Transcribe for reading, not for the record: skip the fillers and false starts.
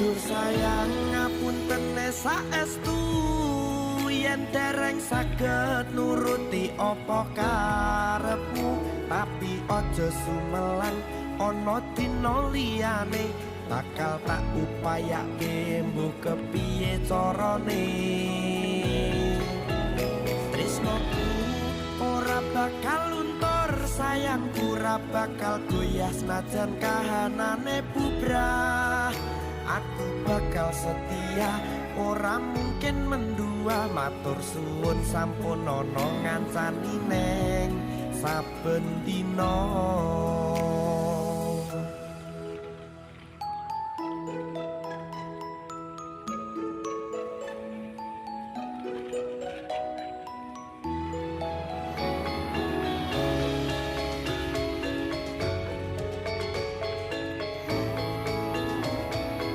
Duh sayang, ngapuntene saestu yen dereng saged nuruti apa karepmu, tapi aja sumelang, ana dina liyane bakal tak upayake, mbuh kepiye carane. Tresnoku ora bakal luntur, sayangku ora bakal goyah, senajan kahanane bubrah. Aku bakal setia, ora mungkin mendua. Matur suwun sampun ana ngancani neng saben dina.